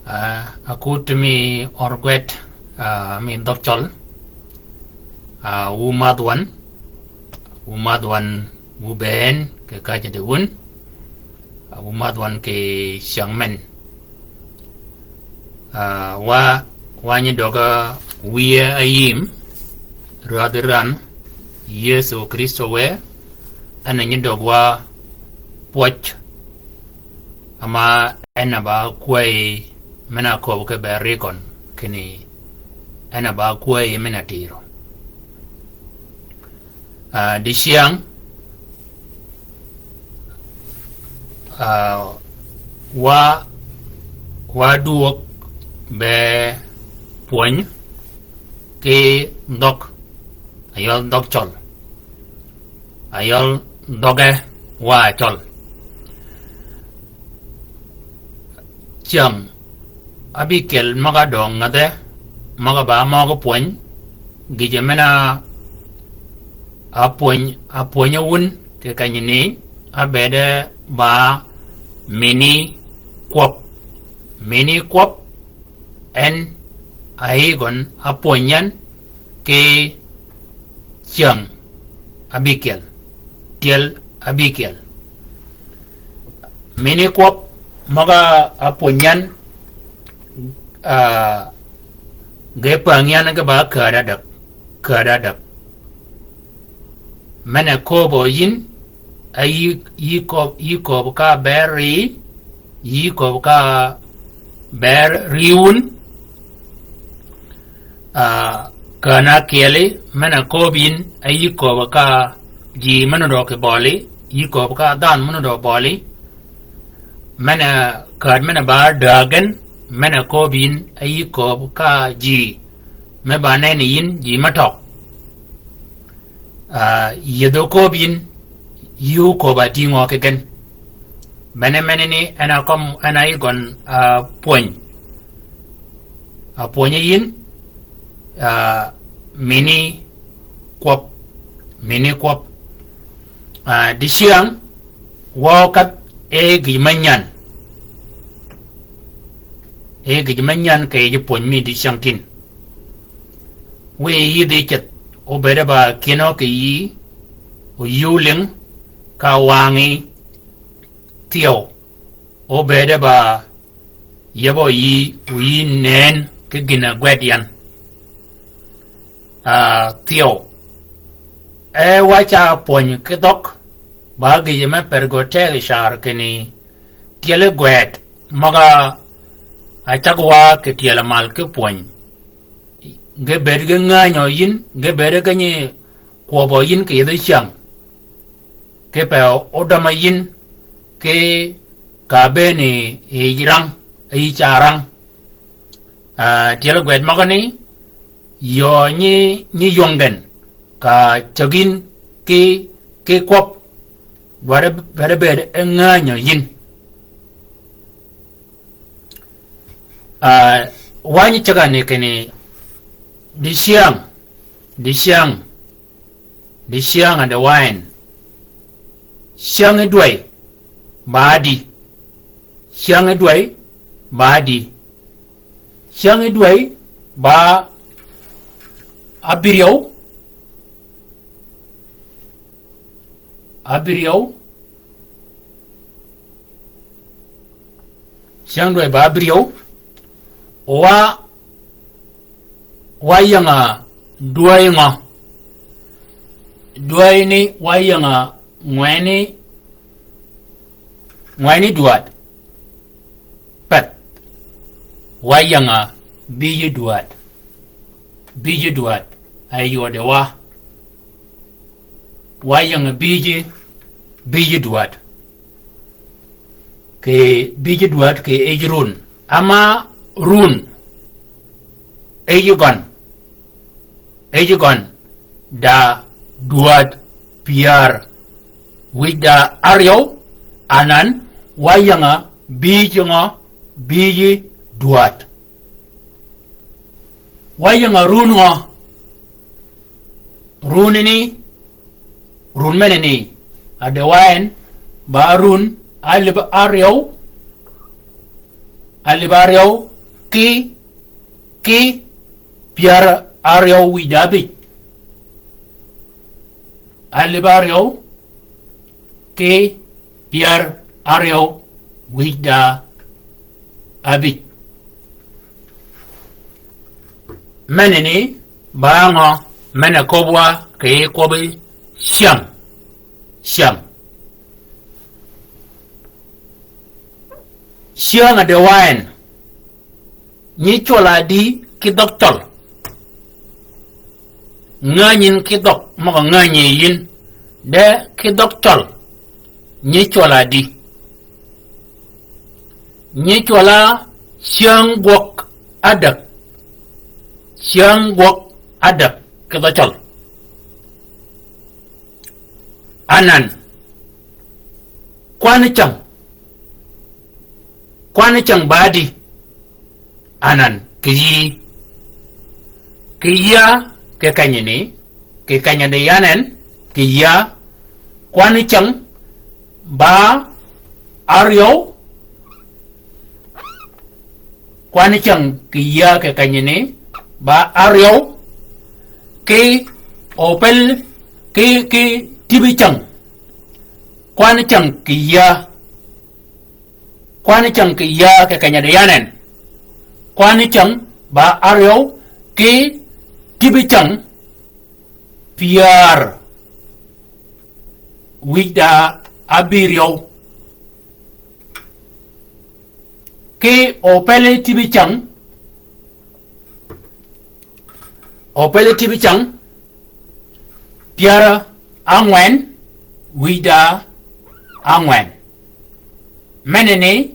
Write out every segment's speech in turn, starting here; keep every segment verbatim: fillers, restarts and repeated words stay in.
Ah, akut mi orgwet, ah, mi dhøg cøl. Ah, wu madh wan, wu madh wan, wu bënn kì kajji di wun. Ah, wu madh wan kì cyäng men. Ah, wa, wa nyi døg-a wïye ayïm, rädhi ran, Yëso Krïstø wë, en a nyi døg wa pwøj, ama en a ba kwäyi men-a köbbi ki bër ri gøn, kinni en a ba kwäyi men-a tïrø. Ah, dicyäng, ah, wa, wa dwøg be pwöny ki dhøg, ayøl dhøg cøl. Ayøl dhøge wa cøl. Cyäng abikyel møg-a døng ngädhe, møg-a ba møg-a pwöny, gïjø men-a apwöny, apwönyi wun kì kenyni, abede ba mini kwøb. Mini kwøb, en a yï gøn apwöny yan ki cyäng abikyel, tyel abikyel. Mini kwøb møg-a apwöny yan, ah, ge päng yan ge ba käd adäg, käd adäg. Men-a köbbi yïn, a yï, yï köbbi, yï köbbi ka bër ri, yï köbbi ka bër ri wun, ah, kän-a kyeli, men-a köbbi yïn, a yï köbbi ka ji men-a dø kì bøli, yï köbbi ka dhanhø men-a dø bøli, men-a käd men-a ba dääg gen, men-a köbbi yïn, a yï köbbi ka ji, me ba nenni yïn ji me tøg. Ah, yïdhø köbbi yïn, yï köbbi a tïngø kì gen. Bene menani en a kømmi, en a yï gøn, ah, pwöny. Apwönyi yïn, ah, mini kwøb, mini kwøb. Ah, dicyäng, wa okadh e gïj me nyan. E gïj me nyan kì yij pwöny mi dicyäng tin. Wiy yïdhi ceth, obede ba kinø kì yï, oyïu ling, ka wangí thyew, obede ba yebø yï, oyï nen ki gïn-a gwed yan. Ah, thyew. E wa ca pwöny ki dhøg, ba gïjø me per gø tegø car kinni, tyeli gwed, møg-a cag wa kì tyel mal ki pwöny. Ge bed ge ngänyø yïn, ge bed ge nyi kwøbbø yïn kì yïdhi cyäng. Kipe odømø yïn ki ka bënni yij rang, yij ca rang. Ah, tyel gwed møgani, yø nyi, nyi ywøng gen, ka cäg yïn ki, ki kwøb, dwaddi, dwaddi bed e ngänyø yïn. Ah, wa nyi cäg-a ni kinni, dicyäng, dicyäng, dicyäng a de wa en. Cyäng dwäy, ba di. Cyäng dwäy, ba di. Cyäng dwäy, ba abïryew. Abïryew. Cyäng dwäy ba abïryew. Wa, wa ying-a dwäy ngø? Dwäy ni wa ying-a ngwenni, ngwenni dwäd. Peth. Wa ying-a bïjji dwäd. Bïjji dwäd. A yode wa. Wa ying-a bïjji, bïjji dwäd. Kì bïjji dwäd kì yij run. Ama run. Yij gøn. Yij gøn. Da dwäd pyär. Wïj da áryew. Anan. Wa ying-a bïjji ngø, bïjji dwäd. Wa ying-a run ngø? Run ni, run menani, a de wa en, ba run, alib áryew, alib áryew, ki, ki pyär áryew wïj da ábïj. Alïb áryew ki pyär áryew wïj da ábïj. Menani ba ngø? Men-a köbbi wa kì yij kwøbbi cyäng. Cyäng. Cyäng-a di wa en. Nyi cwøll-a di ki dhøg cøl? Ngänyin ki dhøg møg-a ngänyi yïn, de ki dhøg cøl. Nyi cwøll-a di? Nyi cwøll-a cyäng gwøg ádäg. Cyäng gwøg ádäg ki dhøg cøl. Anan. Kwanni cyäng. Kwanni cyäng ba di? Anan kì yï. Kì yïa kì kenyani, kì kenyani yan en, kì yïa. Kwanni cyäng ba áryew. Kwanni cyäng kì yïa kì kenyani ba áryew. Ki opel, ki, ki tibi cyäng. Kwanni cyäng kì yïa. Kwanni cyäng kì yïa kì kenyani yan en. Kwanni cyäng ba áryew ki tibi cyäng pyär wïj da ábïryew. Ki opeli tibi cyäng, opeli tibi cyäng pyär ángwen wïj da ángwen. Menani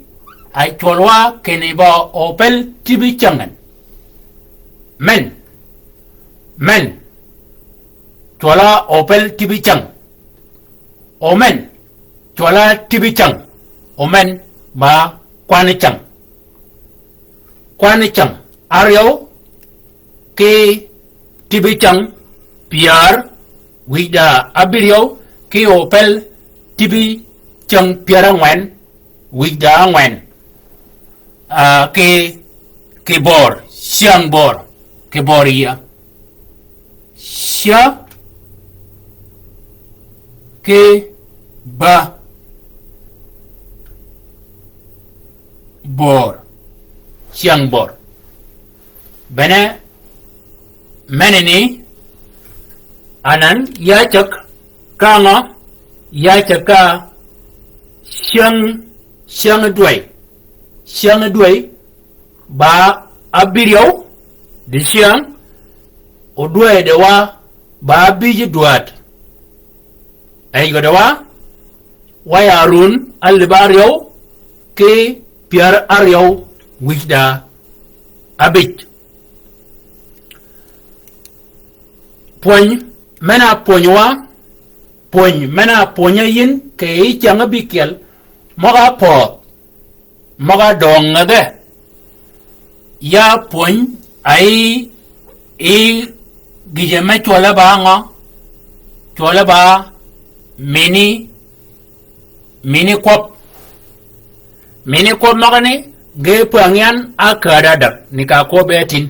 a cwøl wa kinni ba opel tibi cyäng en. Men, men, cwøll-a opel tibi cyäng. O men, cwøll-a tibi cyäng. O men ba kwanni cyäng. Kwanni cyäng áryew ki tibi cyäng pyär wïj da ábïryew, ki opel tibi cyäng pyär ángwen wïj da ángwen. Ah, ki, ki bör, cyäng bör, ki bör yïa. Cyäng ki bä bör. Cyäng bör. Bene menani anan ya cäg ka ngø? Ya cäg ka cyäng, cyäng dwäy. Cyäng dwäy ba ábïryew dicyäng, o dwäy de wa ba ábïj dwäd. Ey gø de wa, wa ya run alib áryew ki pyär áryew wïj da ábïj. Pwöny men-a pwönywa, pwöny men-a pwönya yïn kì yij cyäng ábïkyel, møg-a pödh, møg-a döngedhe. Ya pwöny a yi, yi gïje me cwølle ba ngø? Cwølle ba mini, mini kwøb. Mini kwøb møgani ge pwäng yan ákääd ádäg ni ka kwøb e tin.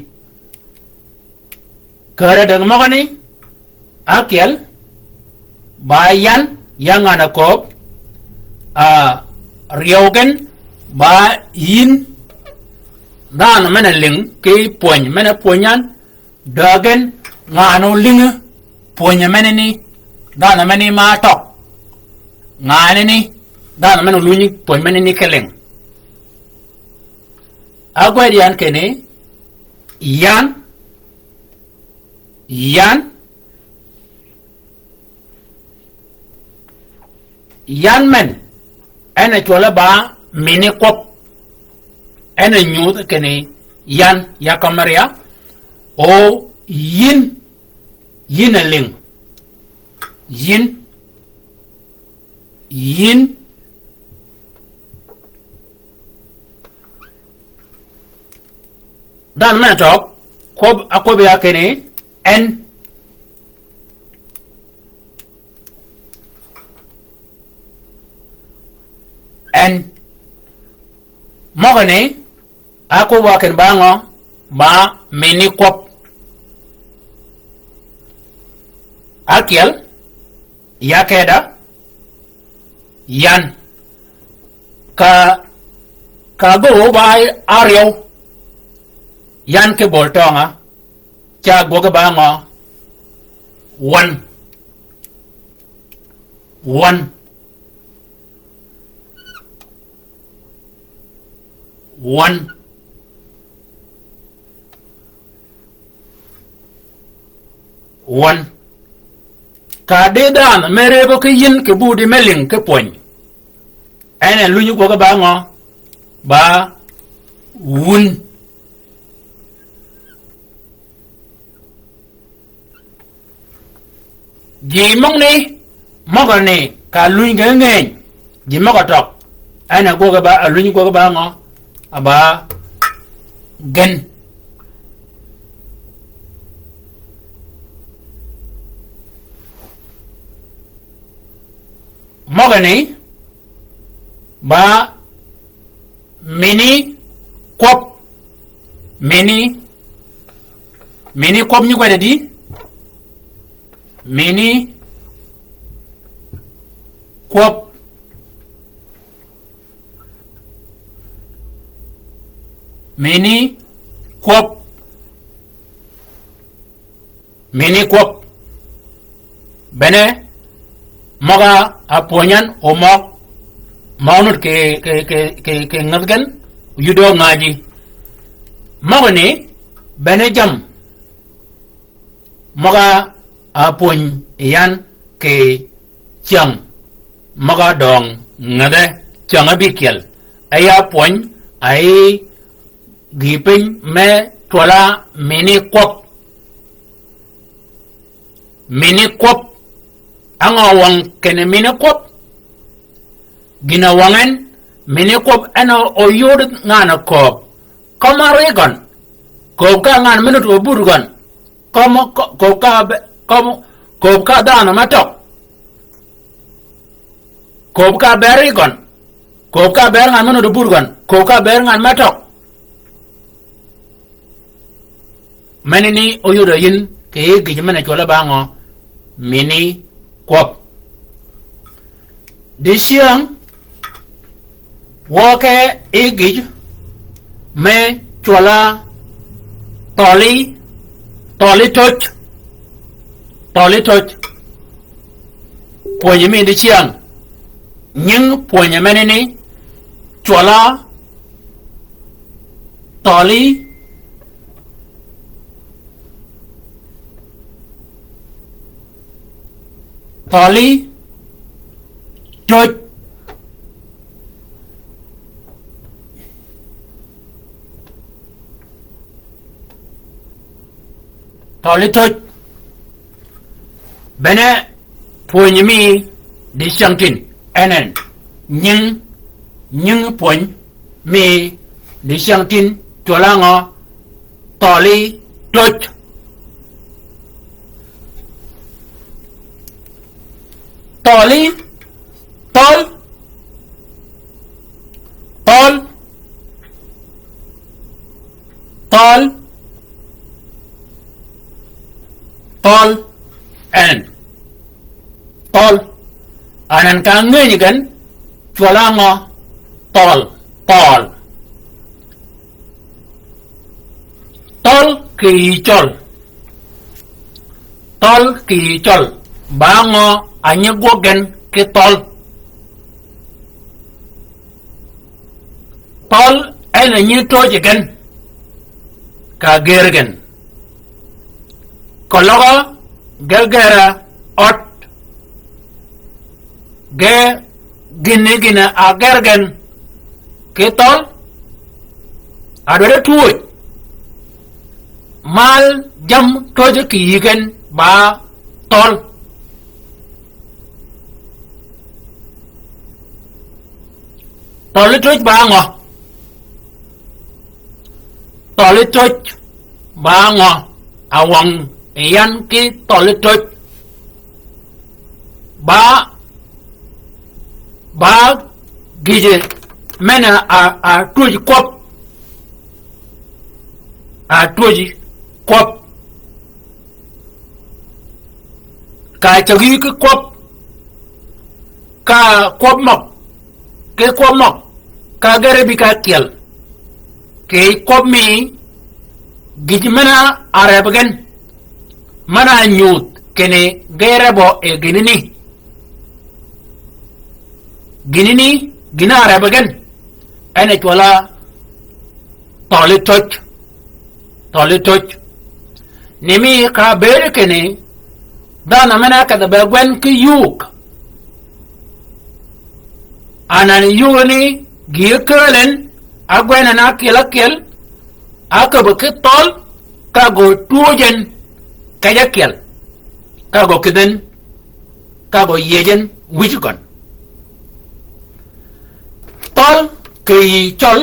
Kääd ádäg møgani, ákyel, ba yan, ya ngan-a kööb, a, ryew gen, ba yïn, dhanhø men-a lïng ki pwöny men-a pwöny yan, dägen, ngan-a ólïngi pwöny menani, dhanhø menani ma tøg, nganani, dhanhø men-a ólunyi pwöny menani ki lïng. Ágwed yan kinni, yan, yan, yan men, en a cwølle ba mini kwøb, en a nyudh kinni yan, ya kømmer ya, o yïn, yïn a lïng, yïn, yïn, dhanhø men-a tøg, kwøb, ákwøb ya kinni, en. En. Møgani, Akwøb wa kinni ba ngø? Ba mini kwøb. Ákyel, ya keda, yan. Ka, ka ágöög ba áryew. Yan ki bol tøngà. Ca ágwøge ba ngø? Wøn. Wøn. Wøn. Wøn. Ka di dhanhø me rëbø ki yïn kì budi me lïng ki pwöny. En e lunyi gwøge ba ngø? Ba wun. Ji møgani, møgani, ka luny ge ngeny, ji møg-a tøg, en a gwøge ba, a luny gwøge ba ngø, a ba gen. Møgani, ba mini kwøb. Mini, mini kwøb nyi gwed adi? Mini kwøb. Mini kwøb. Mini kwøb. Bene, møg-a pwönyi yan omøg, ma onud kì, kì, kì, kì, kì ngädh gen, oyuddi ngäji. Møgani, bene jammì, møg-a pwönyi yan kì cyäng, møg-a døng ngädhe cyäng ábïkyel. E ya pwönyi, a yi gïï piny me cwøl-a mini kwøb. Mini kwøb. Á ngø wøng kinni mini kwøb? Gïn-a wøng en, mini kwøb en oyud ngan-a kööb. Kømmi árï gøn. Kööb ka ngan me nuti obur gøn. Kømmi, kø-, kööb ka be-, kømmi, kööb ka dhanhø me tøg. Kööb ka ber árï gøn. Kööb ka ber ngan me nuti obur gøn. Kööb ka ber ngan me tøg. Menani oyudø yïn kì yij gïj men-a cwøle ba ngø? Mini kwøb. Dicyäng, wøke yij gïj me cwøl-a thøli, thøli töj, thøli töj. Pwönyi mi dicyäng. Nying pwönyi menani, cwøl-a thøli, thøli töj. Thøli töj. Bene pwönyi mi dicyäng tin. En en. Nying, nying pwönyi mi dicyäng tin. Cwøl-a ngø? Thøli töj. Thøli, thøl, thøl, thøl, thøl, en. Thøl. Anan ka ngeny gen, cwøl-a ngø? Thøl, thøl. Thøl kì yij cøl. Thøl kì yij cøl. Ba ngø a nyi gwøg gen ki thøl? Thøl en a nyi töjji gen. Ka gër gen. Keløg-a ge gër-a ød. Ge gïn-a gïn-a áger gen ki thøl, a dwaddi twöj. Mal jammì töjji kì yï gen ba thøl. Thøli töj ba ngø? Thøli töj ba ngø? A wøng yan ki thøli töj. Ba, ba gïje men-a, a, a twöj kwøb. a twöji kwøb. Ka cägi ki kwøb, ka kwøb møg, ki kwøb møg, ka gere bi ka kyel. Kì kwøb mi gïj men-a áreb gen, men-a nyuudh kinni ge rebø e gïnani. Gïnani, gïn-a áreb gen, en e cwøll-a thøli töj. Thøli töj. Ni mi ka bëëd kinni, dhanhø men-a ákedh be gwen ki yug. Anan yug ni gï ákääl en, ágwen en ákyel ákyel, áköbbi ki thøl, ka gø twöj en kej ákyel, ka gø kïdhi en, ka gø yiej en wïj gøn. Thøl kì yï cøl,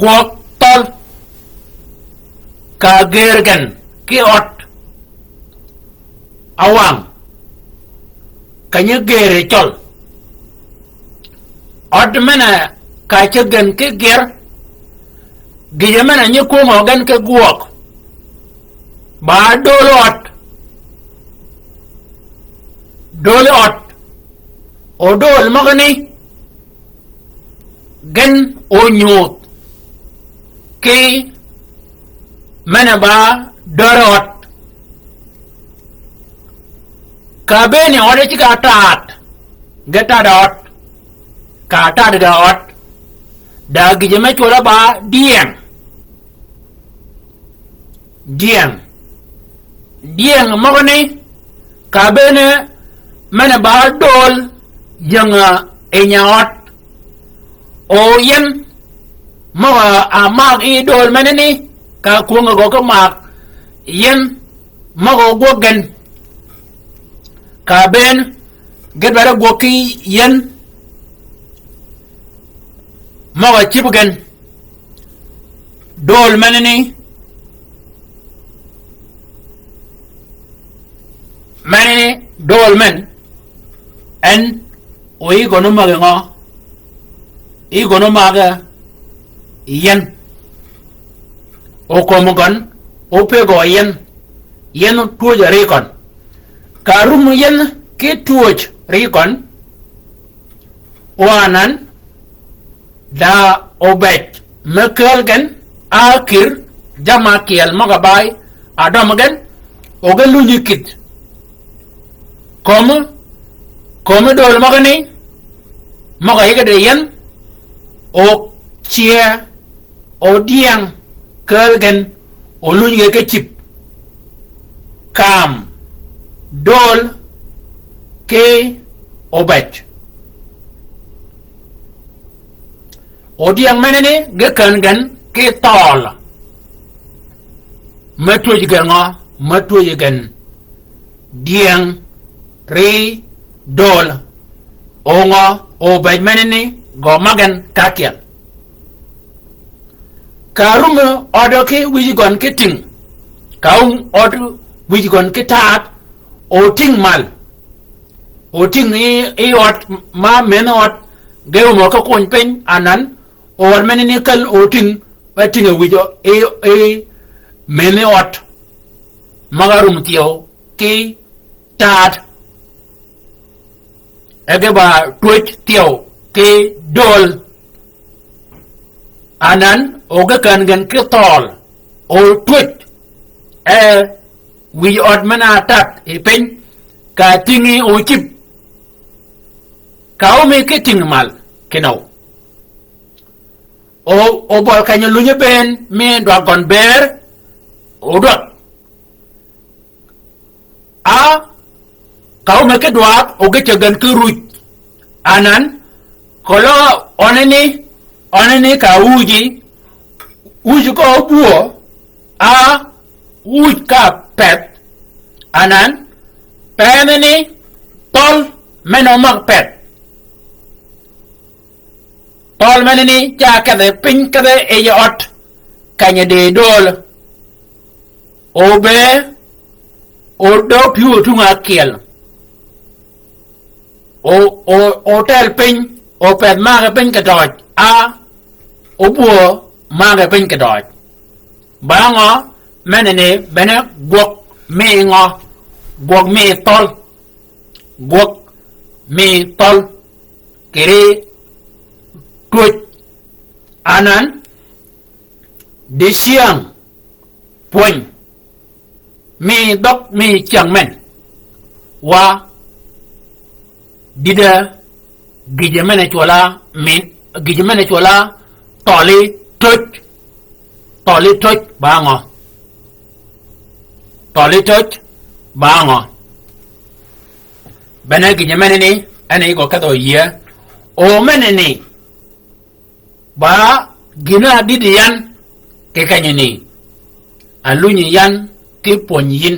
gwøg thøl, ka gër gen ki ød, awang, keny-a gër yi cøl. Ød men-a ka ce gen ki gër, gïjø men-a nyi kwöngø gen ki gwøg. Ba dööl ød. Dööl ød. O dööl møgani, gen o nyuudh ki men-a ba dör ød. Ka bëëni ød ceg-a taad, ge taad ød, ka taad ga ød, da gïjø me cwøll-a ba dyeng. Dyeng. Dyeng møgani, ka bëëne men-a ba dööl ying-a, e, nya ød. O yen møg-a mak yi dööl menani, ka kwöng-a gø ki mak yen møg-a gwøg gen. Ka bëën ge dwarø gwøg ki yen møg-a cïb gen. Dööl menani, menani dööl men, en o yï gøn omag ngø? Yï gøn omag yen. O kömi gøn, o pëggø yen. Yen twöj ri køn. Ka rum yen ki twöj ri køn, o anan, da obej me kääl gen, a kïr jamm-a kyel møg-a bay, a døm gen, o ge lunyi kïdh. Kömi, kömi dööl møgani, møg-a yïge de yen, o cie, o dyeng kääl gen, o lunyi ge ki cïb. Kam, dööl, ki obej. O dyeng menani ge kän gen ki thøøl. Me twöj gen ngø? Me twöj gen dyeng, ri, dööl. O ngø? O obej menani gø mag gen ka kyel. Ka rum ød ki wïj gøn ki tïng. Ka rum ød wïj gøn ki taad, o tïng mal. O tïng yi, yi ød ma men ød, ge omø ki kuny piny anan, o ød menani käl o tïng, ba tïng yi wïj ø, yi, yi men ød. Møg-a rum thyew ki taad. E ge ba twöj thyew ki dööl. Anan, o ge kän gen ki thøøl, o twöj, e, wïj ød men-a taad yi piny, ka tïngi o cïb, ka omi ki tïng mal, kinøw. O, o bøl keny-a lunyi bënn, mi dwag gøn bër, o dwag. A, ka omi ki dwaag, o ge cäg gen ki ruj. Anan, keløg ønani, ønani ka wuji, wuj gø bwöö, a, wuj ka pedh. Anan, pedhani, thøl, men-a omag pedh. Thøl menani, ca kedhe piny kedhe yi ød, keny-a di dööl. O be, o dø pyëw tung ákyel. O, o, o tel piny, o pedh mage piny kì døøj, a, o bwöö mage piny kì døøj. Ba ngø, meneni bene gwøg mi ngø, gwøg mi thøl, gwøg mi thøl, kiri twöj, anan, dicyäng, pwöny, mi dhøg mi cyäng men, wa dïdø gïjø men-a cwøla, min, gïjø men-a cwøla, thøli töj, thøli töj ba ngø. Thøli töj ba ngø. Bene gïjø meneni, en e gø kedhø yie. O meneni, ba gïn-a dïdï yan, kì kenyini, alunyi yan, ki pwönyi yïn.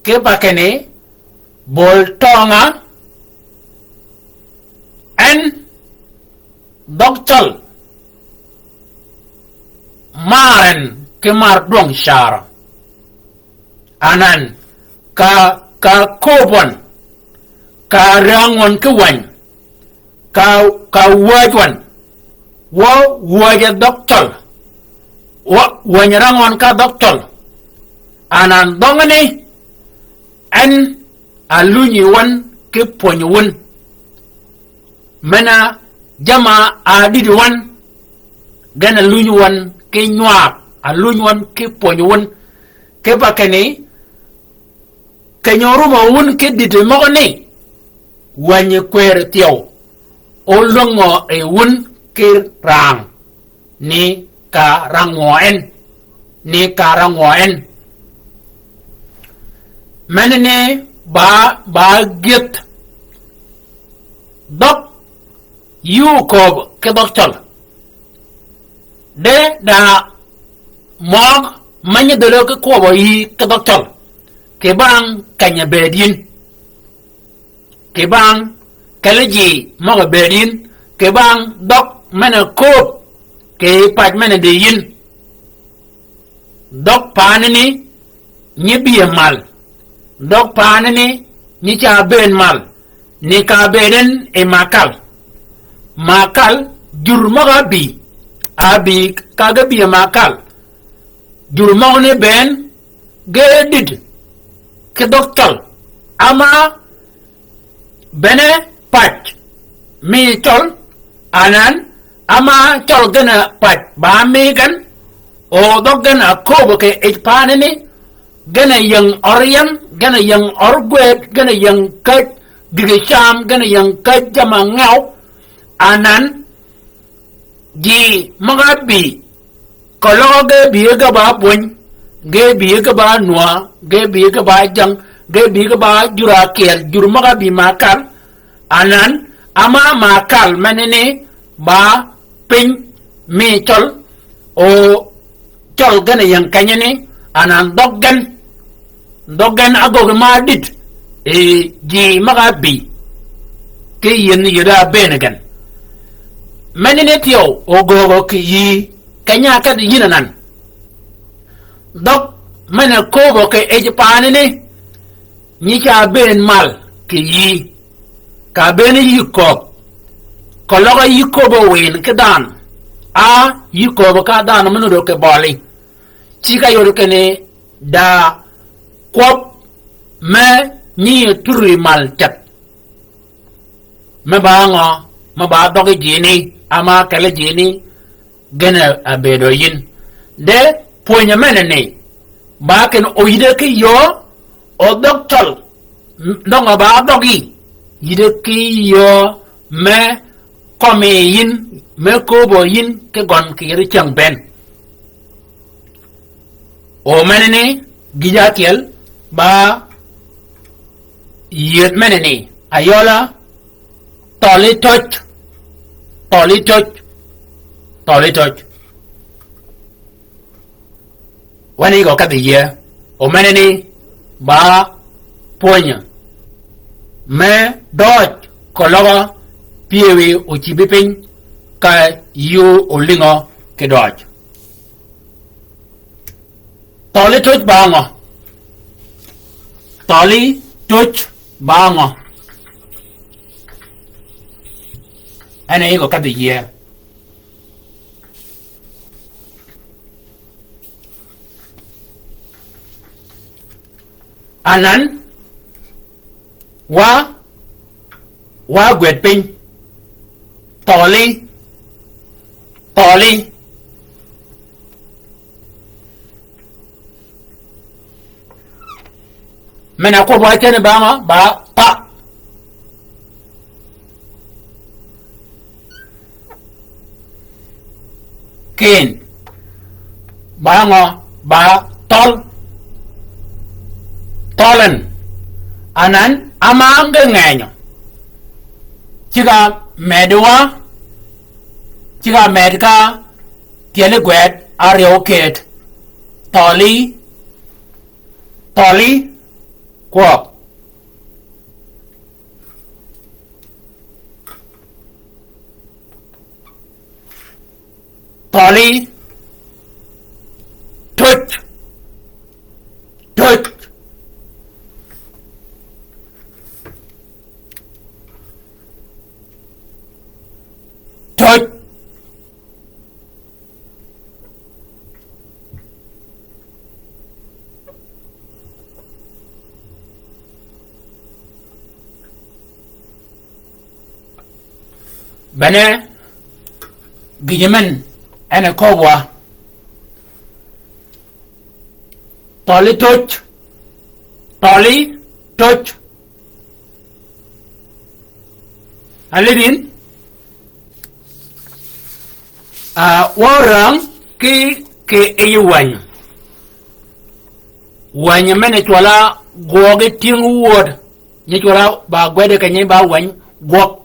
Ki pakeni, bol tøng'a, en dhøg cøl, mar en ki mar dwøng carø. Anan, ka, ka köbøn, ka rangøn ki wäny, ka, ka wäjwan, wø wäjø dhøg cøl, wø wäny rangøn ka dhøg cøl. Anan dhøngni, en alunyi wøn ki pwönyi wøn. Men-a jamm-a dïdï wøn, gen alunyi wøn ki nywag, alunyi wøn ki pwönyi wøn. Ki pakeni, keny-a orumø wun ki dïdï møgø ni, wänyi kwër thyew, olwängø yi wun ki rang, ni ka rangø en, ni ka rangø en. Meneni ba, ba gyëdh dhøg yï okööb ki dhøg cøl. De da møg meny dhölö ki kwøbbø yï ki dhøg cøl. Kì bang keny-a bëëd yïn. Kì bang kelli ji møg-a bëëd yïn. Kì bang dhøg men-a kööb kì pac men-a dï yïn. Dhøg paanani nyi bï-a mal. Dhøg paanani nyi ca bëën mal. Ni ka bëën en yi Makal. Makal, jur møg-a ábï. Ábï ka ge bï-a Makal. Jur møgani bëën ge dïd ki dhøg cøl. Ama bene pac mi cøl, anan, ama cøl gen-a pac ba mi gen, o dhøg gen-a kööbø kì yij paanani, gen-a ying ør yan, gen-a ying ør gwëd, gen-a ying käj gïg-a cam, gen-a ying käj jamm-a ngew, anan, ji møg-a ábï, keløg ge bï ge ba bwöny, ge bï ge ba nwaa, ge bï ge ba jäng, ge bï ge ba jur ákyel, jur møg-a ábï Makal, anan, ama Makal menani ba piny mi cøl, o cøl gen-a ying kenyani, anan dhøg gen, dhøg gen ágöggi ma ádïd, yi ji møg-a ábï, ki yïn yïddi ábëën gen. Menani thyew, ogöögø kì yïí, keny-a ákedhi yïn anan. Dhøg men-a kööbø kì yij paanani, nyi ca bëën mal kì yïí. Ka bëën yï kööb. Keløg yï kööb wïn ki dhanhø. A yï kööb ka dhanhø me nudd kì bøli. Cigg-a yod kinni da kwøb me nyi turri mal ceth. Me ba ngø, me ba dhøggi jini, ama kelli jini, gen-a ábëëdø yïn. De pwöny-a menani, ba kinni oyïddi ki yöö, o dhøg cøl, m-, døng-a ba dhøggi, yïddi ki yöö me kømmi yïn, me kööbø yïn ki gøn kì yïddi cyäng bënn. O menani, gïj-a ákyel, ba yïëdh menani, ayøla, thøli töj, thøli töj, thøli töj. Wani gø kedhi yie, o menani ba pwönyø. Me døøj keløg pyëwí ocïbi piny, ka yï olïngø ki døøj. Thøli töj ba ngø? Thøli töj ba ngø? En e yï gø kedhi yie. Anan, wa, wa gwed piny. Thøli, thøli. Men-a kwøb wa cen ba ngø, ba pa. Kin. Ba ngø, ba thøl. Thølen. Anan, ama nge ngenyø. Cigg-a meddi wa. Cigg-a meddi ka. Tyeli gwed, aryøw ked. Thøli. Thøli. Kwøb. Thøli. Töj. Töj. Töj. Bene, gïjø men, en e köbwa. Thøli töj. Thøli töj. Alidin, a, wø räng ki, ki yi wäny. Wäny men-a cwøll-a gwøg tyëng wöd. Nyi cwøll-a ba gwed kenyi ba wäny gwøg.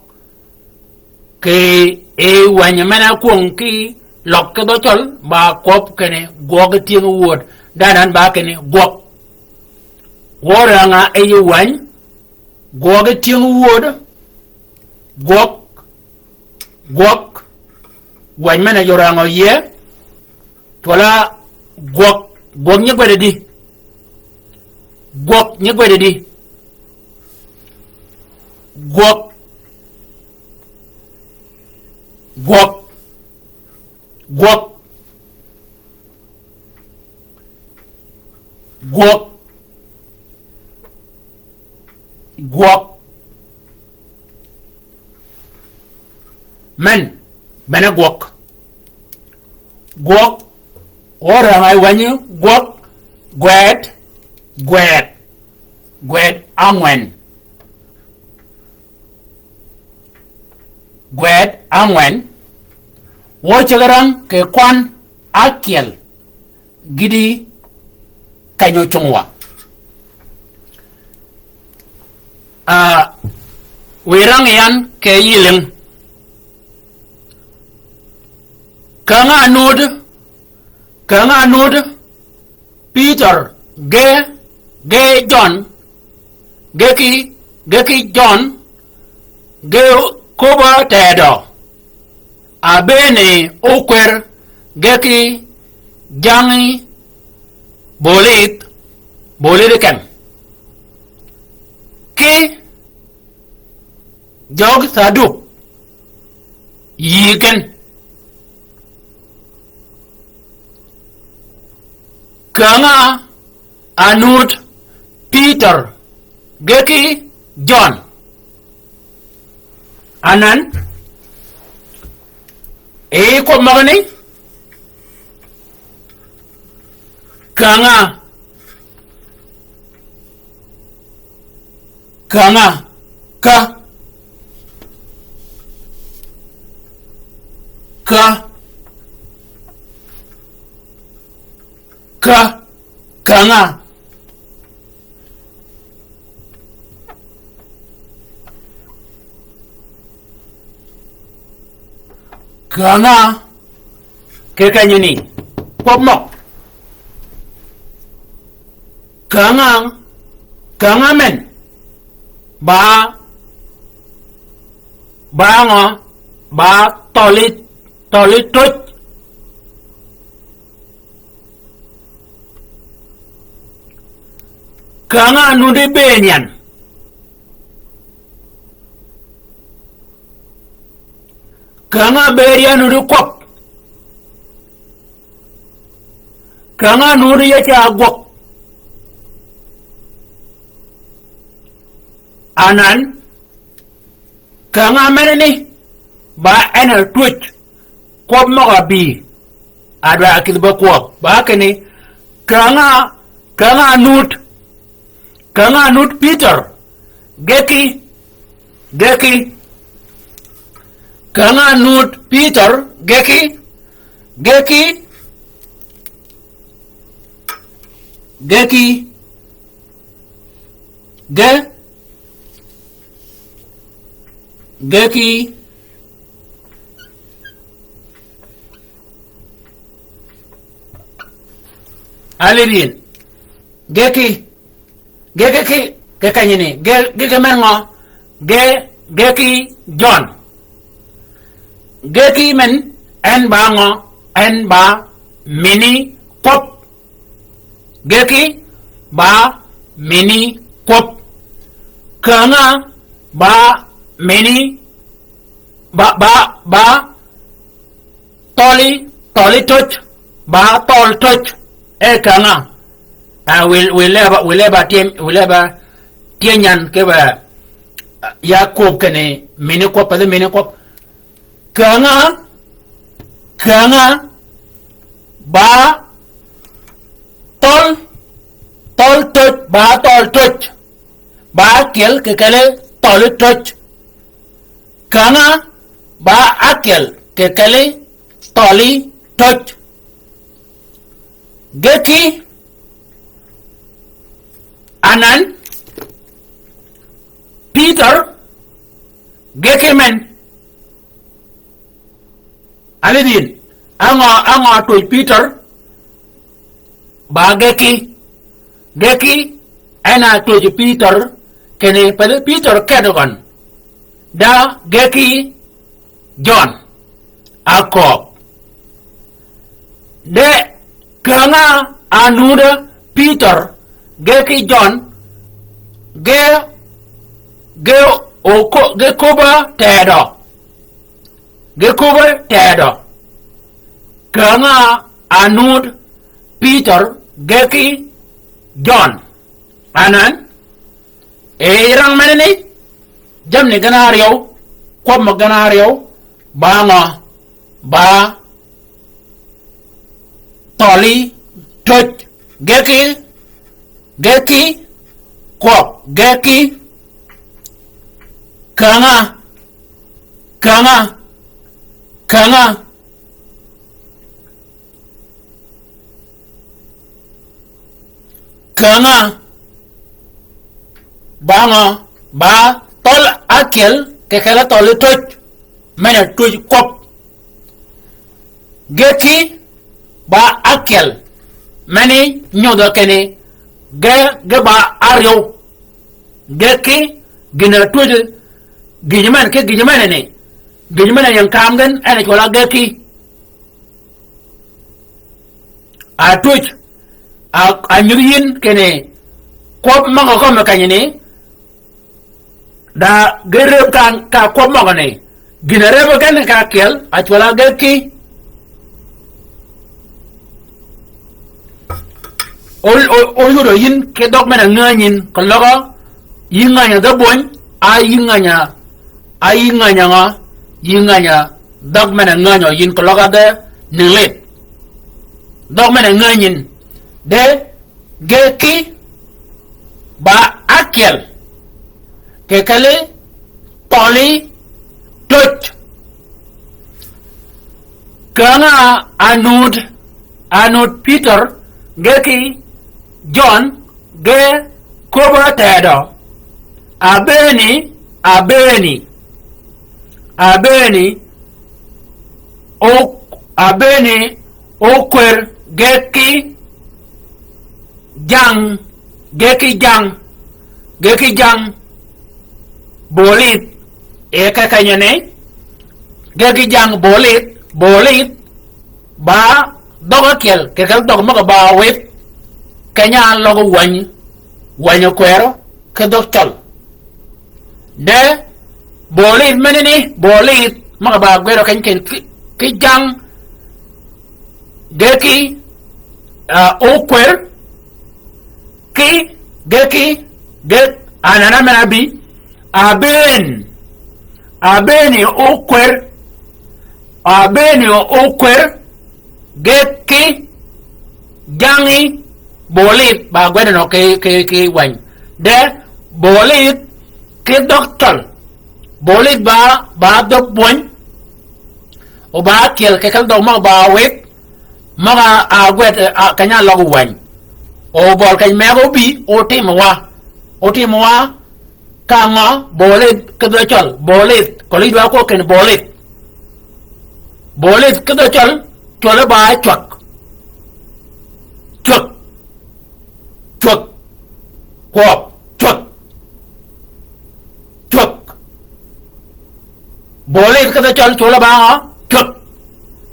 Ki yi wäny men-a kwöng ki løg ki dhø cøl ba kwøb kinni gwøg tyëng wöd. Danan ba kinni gwøg. Wø räng-a yi wäny, gwøg tyëng wöd, gwøg, gwøg, wäny men-a jø räng-a yie, cwøll-a gwøg, gwøg nyi gwed di. Gwøg nyi gwed di. Gwøg, gwøg, gwøg. Gwøg. Gwøg. Men, bene gwøg. Gwøg. Wø räng-a yi wänyi gwøg. Gwed. Gwed. Gwed ángwen. Gwed ángwen. Wø ceg räng kì kwan ákyel. Gïti keny-a ocungwa. A, wiy rang yan kì yï lïng. Käng-a nud, käng-a nud, Pïtør, ge, ge Jøn, ge ki, ge ki Jøn, ge köbb-a tedø. Abëëni ókwër ge ki jangí bolidh, bolidh ken. Ki jøg Saduk yï ken. Käng-a anud Pïtør ge ki Jøn. Anan, e kwøb møgani, käng-a, käng-a, ka, ka, ka, käng-a. Käng-a, kì kenyani, kwøb møg. Käng-a, käng-a men. Ba, ba ngø, ba thøli, thøli töj. Käng-a nuti bëëd yan. Käng-a bëëd yan nuti kwøb. Käng-a nuti ya ca gwøg. Anan, känga menani, ba en a twöj, kwøb møg-a bï, a dwa kïdhi be kwøb, ba kinni, känga, känga nud, känga nud Pïtør, geki, geki, känga nud Pïtør, geki, geki, geki, ge, geki, alidin, geki, ge, ge ki, ge kenyini, ge, ge, ge men ngø, ge, ge ki Jøn. Ge ki men, en ba ngø, en ba mini kwøb. Ge ki, ba mini kwøb. Känga, ba mini, ba, ba, ba, Thøli, thøli töj, ba thøl töj, e känga. A, wil, wil leba, wil leba tye, wil leba tye nyan ke ba, ya kwøb kinni, mini kwøb, pa mini kwøb. Känga, känga, ba thøl, thøl töj, ba thøl töj, ba ákyel kì kelli thøli töj. Känga ba ákyel kì kelli thøli töj. Geki anan Pïtør geki men. Alidin, á ngø, á ngø twöj Pïtør, ba geki, geki, en a twöj Pïtør, kinni pa Pïtør kedø gøn. Da geki Jøn, a kööb. De känga anuda Pïtør, geki Jøn, ge, ge okö-, ge köbb-a tedø. Ge köbb-a tedø. Känga anuda Pïtør geki Jøn. Anan, e rang menani, jamni gen áryew, kwøb mø gen áryew, ba ngø, ba thøli töj, geki, geki, kwøb, geki, känga, känga, känga, känga, ba ngø, ba thøl ákyel, kì kelli thøli töj, men a twöj kwøb. Geki ba ákyel, meni nyodhø kinni, ge, ge ba áryew. Geki, gïn-a twöj, gïj men ki gïj menani, gïj men-a ying kam gen, en a cwøl-a geki. A twöj, a, a nyudhi yïn kinni, kwøb møg-a kømmi kenyini, da ge rëb ka, ka kwøb møgø ni. Gïn-a rëb gen ka ákyel, a cwøl-a geki. O, o, oyudø yïn ki dhøg men-a ngänyin, keløg-a, yï ngäny-a dhäbwöny, a yï ngäny-a, a yï ngäny-a ngø, yï ngäny-a dhøg men-a ngänyø yïn keløg-a de nïnglidh. Dhøg men-a ngänyin, de geki ba ákyel, kì kelli thøli töj. Känga anuud, anuud Pïtør, geki Jøn, ge köbb-a tedø. Abëëni, abëëni, abëëni, o, abëëni, okwër geki jang, geki jang, geki jang bolidh, e ka kenyani, geki jang bolidh, bolidh, ba dhøg ákyel, kì kelli dhøg møg-a ba widh, keny-a áløg wäny, wäny okwërø, ki dhøg cøl. De, bolidh menani, bolidh, møg-a ba gwedø keny keny ki, ki jang, geki, a, okwër, ki, geki, ge, anana men-a bï, Abëën, abëëni ókwër, abëëni ókwër, ge ki jangí bolith ba gwedeno ki, ki, ki wany. De bolith ki dhøg cøl. Bolith ba, ba dhøg bwöny. O ba kyel ke kel dhøg møg ba wik. Møg a gwed, a, keny-a løg wany. O bøl keny meg obi, otimowa. Otimowa, Ka ngø? Bolith ki dhø cøl, bolith. Kølli dwa kwøb kinni bolith. Bolith ki dhø cøl, cwølle ba cwag. Cwag. Cwag. Kwøb. Cwag. Cwag. Bolith ki dhø cøl, cwølle ba ngø? Cwag.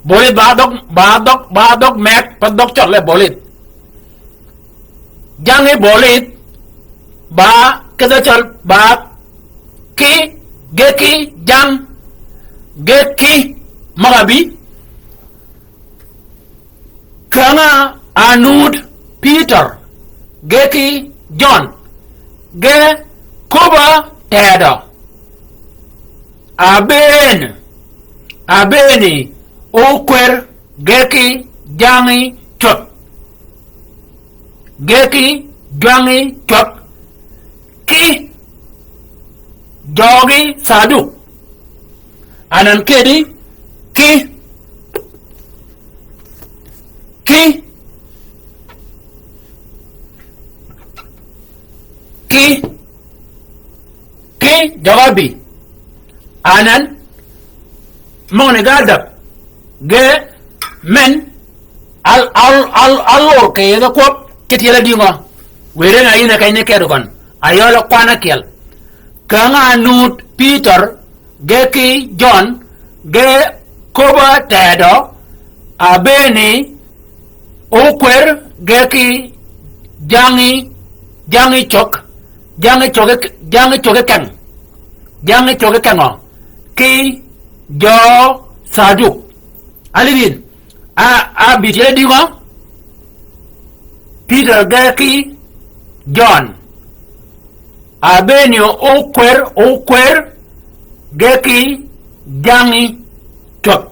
Bolith ba dhøg, ba dhøg, ba dhøg meg, ba dhøg cøl e bolith. Jangí bolith, ba ki dhø cøl, ba ki, ge ki jang, ge ki møg-a bï. Käng-a anud Pïtør, ge ki Jøn, ge köbb-a tedø. Abëën, abëëni ókwër ge ki jangí cwag. Ge ki jangí cwag. Ki jøgi Caduk. Anan kedi ki, ki, ki, ki jøg-a bï. Anan, møgani ge ádäg, ge men, al, al, al, alor kì yethi kwøb, ki tyel ádï ngø? Wëre na yïn a keny ni ked gøn, ayøl kwan ákyel. Käng-a anud Pïtør, ge ki Jøn, ge köbb-a tedø, abëëni ókwër ge ki jangí, jangí cwag, jangí cwag, jangí cwag keng, jangí cwag kengø, ki jø Caduk. Alidin, a, a bï tyel ádï ngø? Pïtør ge ki Jøn. Abëëni ókwër, ókwër, ge ki jangí cwag.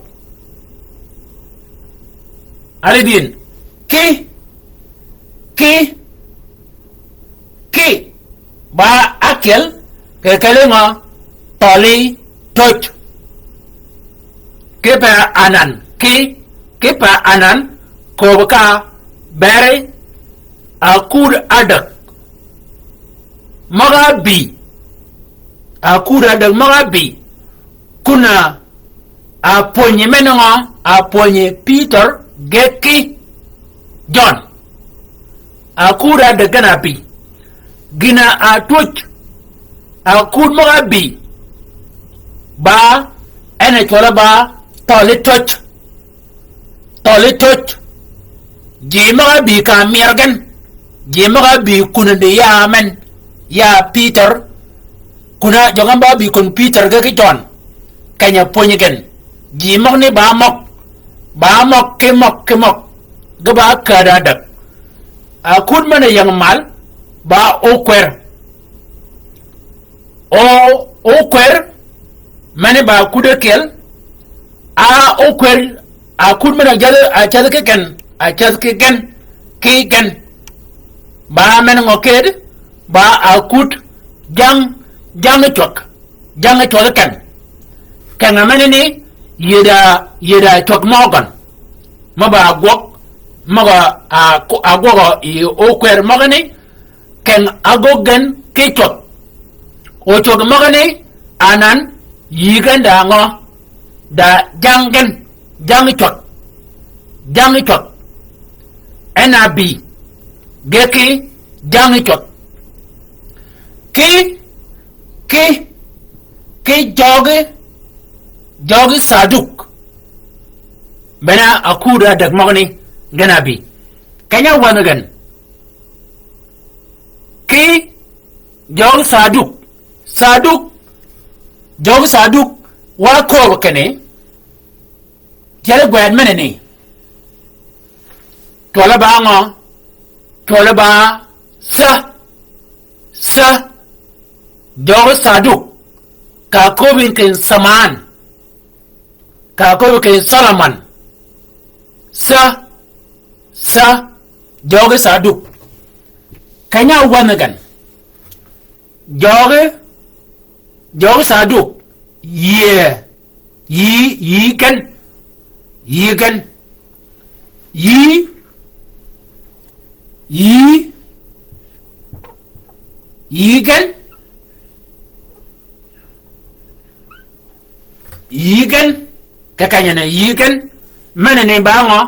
Alidin, ki, ki, ki, ba ákyel, kì kelli ngø? Thøli töj. Kipe anan, ki, kipe anan, köbbi ka beri, akud ádäg møg-a bï, akud ádäg møg-a bï, kun-a apwönyi men ngø? Apwönyi Pïtør ge ki Jøn. Akud ádäg gen-a bï. Gïn-a atwöj, akud møg-a bï, ba en a cwølle ba thøli töj. Thøli töj. Ji møg-a bï ka myel gen. Ji møg-a bï kun di ya men, ya Pïtør. Kun-a jøg-a ba bï kun Pïtør ge ki Jøn. Keny-a pwönyi gen. Ji møgani ba møg. Ba møg ki møg ki møg. Ge ba käd ádäg. Akud men-a ying mal, ba ókwër. O, ókwër, meni ba akud ákyel, a ókwër, akud men-a jädhi, a jädhi ki gen, a jädhi ki gen, ki gen. Ba men ngø kedi, ba akud jang, jangí cwag, jangí cwag keng. Keng-a menani, yïddi, yïddi cwag møgøn. Mø ba agwøg, møg-a, a, agwøg yi ókwër møgani, keng-a ágöggi gen ki cwag. O cwag møgani, anan, yï gen da ngø? Da jang gen, jangí cwag. Jangí cwag. En a bï, ge ki jangí cwag. Ki, ki, ki jøgi, jøgi Caduk. Bene akud ádäg møgani, gen a bï. Keny-a wänh gen. Ki jøgi Caduk. Caduk. Jøgi Caduk, wa kööb kinni, tyeli gwed menani. Cwølle ba ngø? Cwølle ba sa. Sa. Jøgi Saduk. Ka köbbi keny Saman. Ka köbbi keny Solomon. Sa, sa, jøgi Saduk. Keny-a wänhi gen. Jøgi, jøgi Saduk. Yïe. Yï, yï gen. Yï gen. Yï, yï, yï gen. Yï gen. Kì kenyi ni yï gen. Meni ni ba ngø?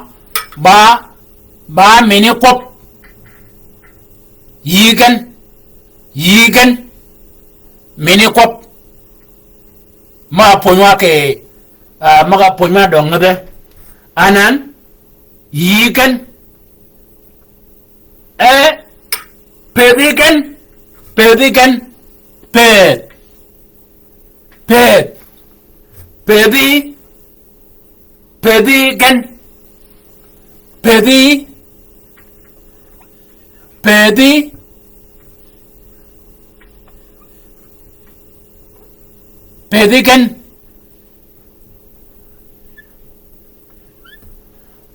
Ba, ba mini kwøb. Yï gen. Yï gen. Mini kwøb. Ma pwönywa kì, ah, ma ka pwönywa døng ngädhe. Anan, yï gen. E, pëthi gen, pëthi gen, pëth, pëth, pëthi, pëthi gen, pëthi, pëthi, pëthi gen.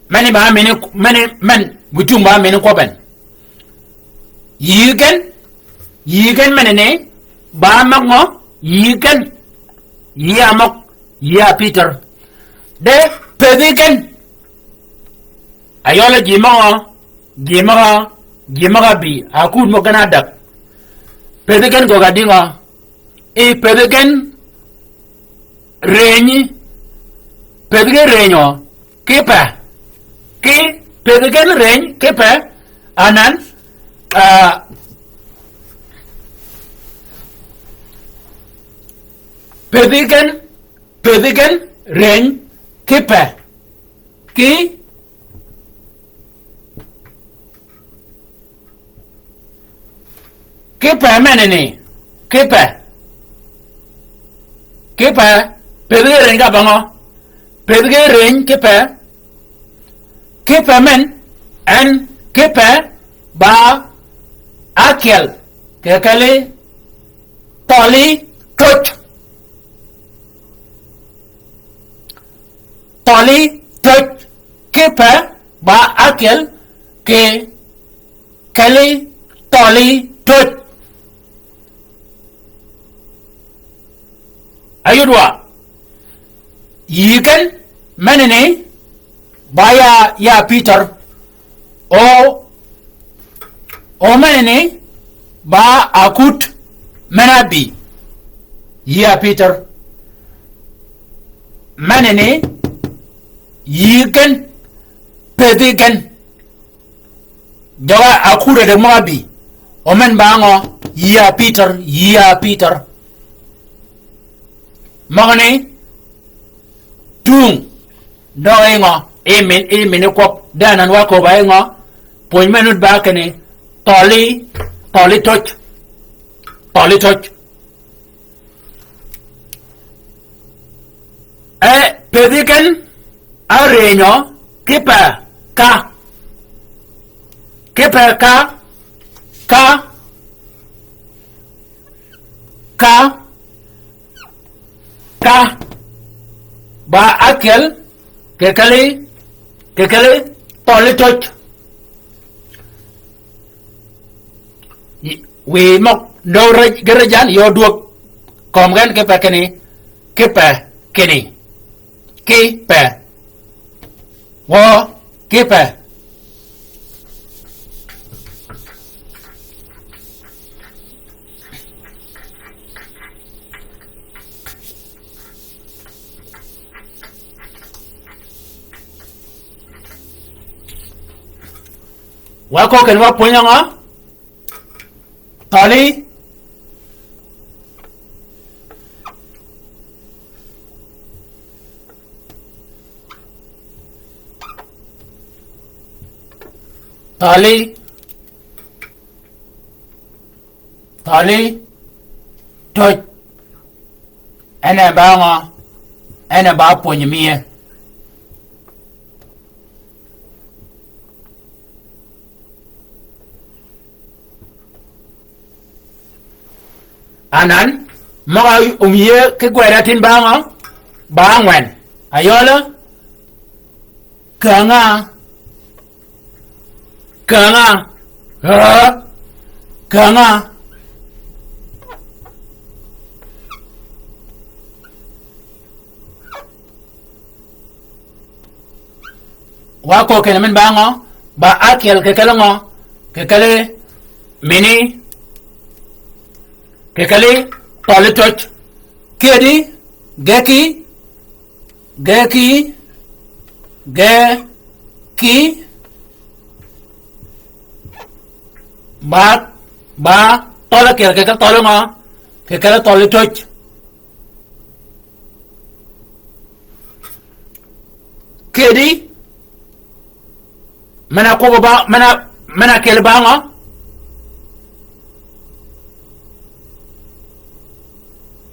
Meni ba mini, meni, men, witung ba mini kwøb en. Yï gen, yï gen meni ni, ba møg ngø, yï gen, yï a møg, yï a Pïtør. De, pëthi gen. Ayøl ji møg ngø, ji møg a, ji møg a bï, a kud møg gen a däg. Pëthi gen gøg a dï ngø, I pëthi gen rënyi, pëthi gen rënyø, kipe, ki pëthi gen rëny, kipe, anan, ah, pëthi gen, pëthi gen rëny, kipe, ki Kipe meneni, kipe. Kipe, pëthi gen rëny ka bangø. Pëthi gen rëny kipe. Kipe men, en kipe ba ákyel, kì kelli thøli töj. Thøli töj, kipe ba ákyel, kì kelli thøli töj. Ayudwa. Yï gen meneni ba ya, ya Pïtør. O, o meneni ba akut men-a bï. Ya Pïtør. Meneni yï gen, pëthi gen. Jøg-a akut ádäg møg-a bï. O men ba ngø, yï a Pïtør, yï a Pïtør. Møgani, tung, døg-a yi ngø, yi min, yi mini kwøb, de anan wa köbb-a yi ngø, pwöny me nud ba kinni, thøli, thøli töj, thøli töj. E, pëthi gen, árënyø, kipe, ka. Kipe, ka, ka, ka, ka. Ba ákyel, kì kelli, kì kelli, thøli töj. Wiy møg døg rej-, gïrëjan yø dwøg. Kömi gen kipe kinni, kipe kinni. Kipe. Wø, kipe. Wa köggi kenni wa pwönyi ngø? Thøli. Thøli. Thøli. Töj. En e ba ngø? En e ba pwönyi mie. Anan, møg-a omïye ki gwed atin ba ngø? Ba ángwen. Ayøle, känga, känga, aa, känga. Wa köög kinni men ba ngø? Ba ákyel kì kelli ngø? Kì kelli mini, kì kelli tøli töj. Kedi, geki, geki, geki, ba, ba tøl ákyel kì kelli tøli ngø? Kì kelli tøli töj. Kedi, men-a kwøbbi ba, men-a, men-a kyel ba ngø?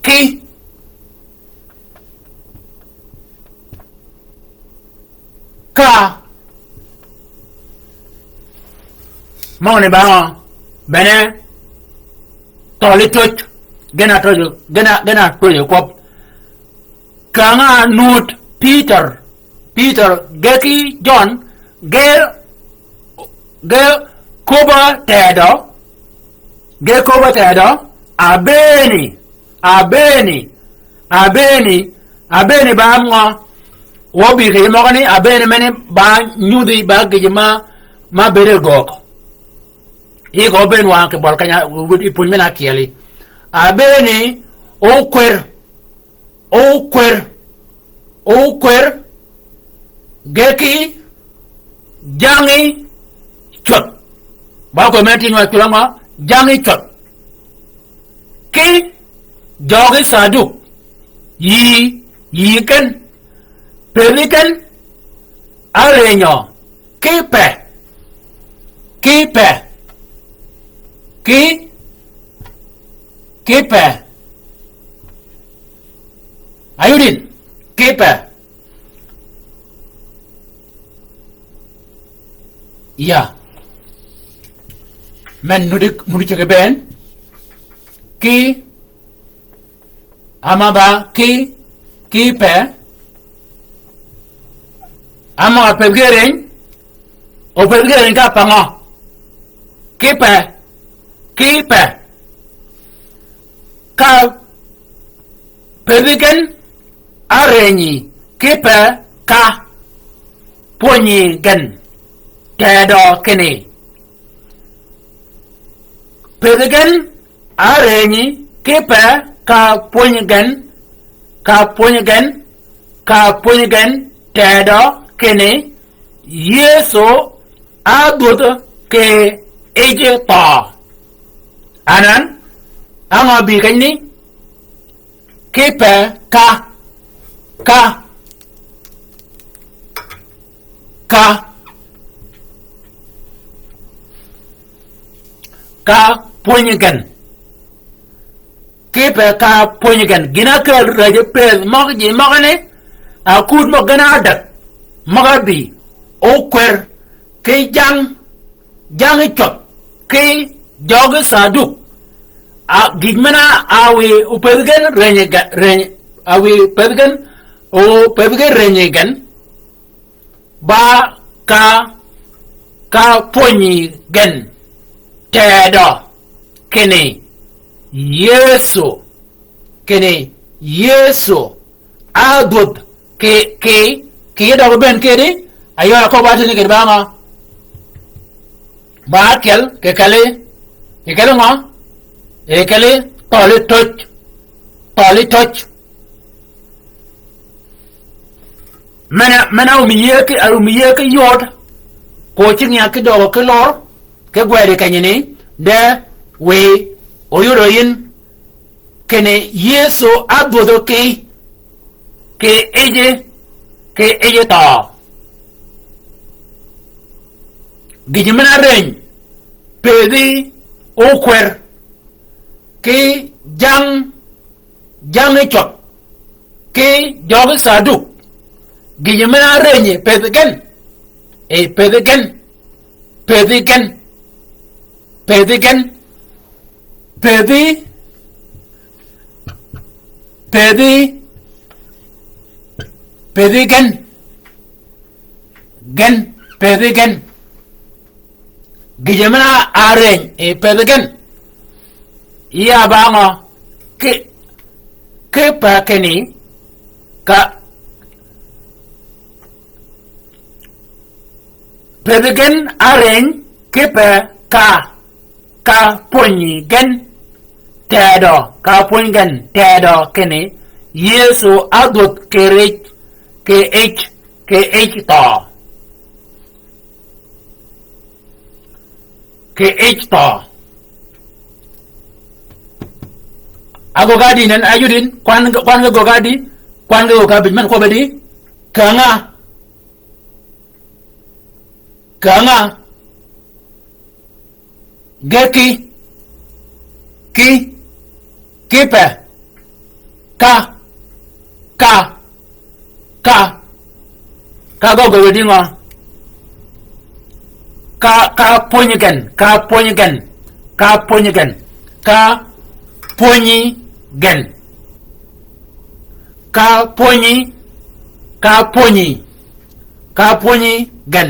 Ki. Ka. Møgani ba ngø? Bene tøli töj. Gen-a töj, gen-a, gen-a töj kwøb. Känga nud Pïtør, Pïtør geki Jøn, ge, ge köbb-a tedø, ge köbb-a tedø, abëëni, abëëni, abëëni, abëëni ba ngø? Wø bï kì møgani, abëëni meni ba nyudhi ba gïj ma, ma bëëd e göög. Yï gø bëën wang kì bøl keny-a, wïd yi pwöny men-a ákyeli. Abëëni ókwër, ókwër, ókwër, geki, jangí, cwøth. Ba kwër men ti nywag cwøl ngø? Jangí cwøth. Ki jøgi Caduk, yï, yï gen, pëthi gen, árënyø, ki pe, ki pe, ki, ki pe. Ayudin, ki pe. Ya. Men nudi, nudi ceg bënn. Ki Ama ba ki, ki pe. Ama opedh ki rëny, opedh ki rëny ka pa ngø? Ki pe, ki pe. Ka pedhi gen árënyi, ki pe ka pwönyi gen. Tedø kinni. Pedhi gen árënyi ki pe ka pwönyi gen, ka pwönyi gen, ka pwönyi gen tedø kinni Yëso ádhwödh kì yij thøø. Anan, á ngø bï kenyni? Ki pe ka, ka, ka, ka pwönyi gen. Ki pe ka pwönyi gen. Gïn-a ákël räjji pëth møg ji møgani, a kud møg gen ádäg, møg-a bï, ókwër, ki jang, jang cwøth, ki jøgi Caduk. A, gïj men-a, a wiy opedhi gen rënyi ge-, rënyi, a wiy opedhi gen, opedhi gen rënyi gen. Ba ka, ka pwönyi gen tedø kinni Yëso, kinni Yëso ádhwödh kì, kì, kì yij døg bënn kedi, ayøl a köbbi ateni kedi ba ngø? Ba ákyel, kì kelli, kì kelli ngø? Kì kelli thøli töj, thøli töj. Men-a, men-a omi yie ki, omi yie ki yod. Ko cing ya ki døg ki lor, ki gwed yi kenyini, de wiy oyod yi yin, kinni Yëso ádhwödhø ki, ki yij, ki yij thøø. Gïj men-a rëny, pëthi ókwër, ki jang, jang cwøth, ki jøgi Caduk, gïj men-a rënyi pëthi gen, e pëthi gen, pëthi gen, pëthi gen, pëthi, pëthi, pëthi gen, gen, pëthi gen. Gïjø men-a árëny yi pëthi gen. Ya ba ngø, ki, ki pa kinni, ka, pëthi gen árëny, ki pa ka, ka pwönyi gen tedø, ka pwönyi gen tedø kinni, Yëso ádhwödh kì rïc, kì yij, kì yij thøø. Kì yij thøø. Agögg ádï nen, ayudin, kwan, kwan ge gögg ádï, kwan ge gögg ábïj men kwøbbi di, kängø, kängø, ge ki, ki, ki pe, ka, ka, ka, ka gøggi wedi ngø? Ka, ka pwönyi gen, ka pwönyi gen, ka pwönyi gen, ka pwönyi gen, ka pwönyi, ka pwönyi. Ka pwönyi gen.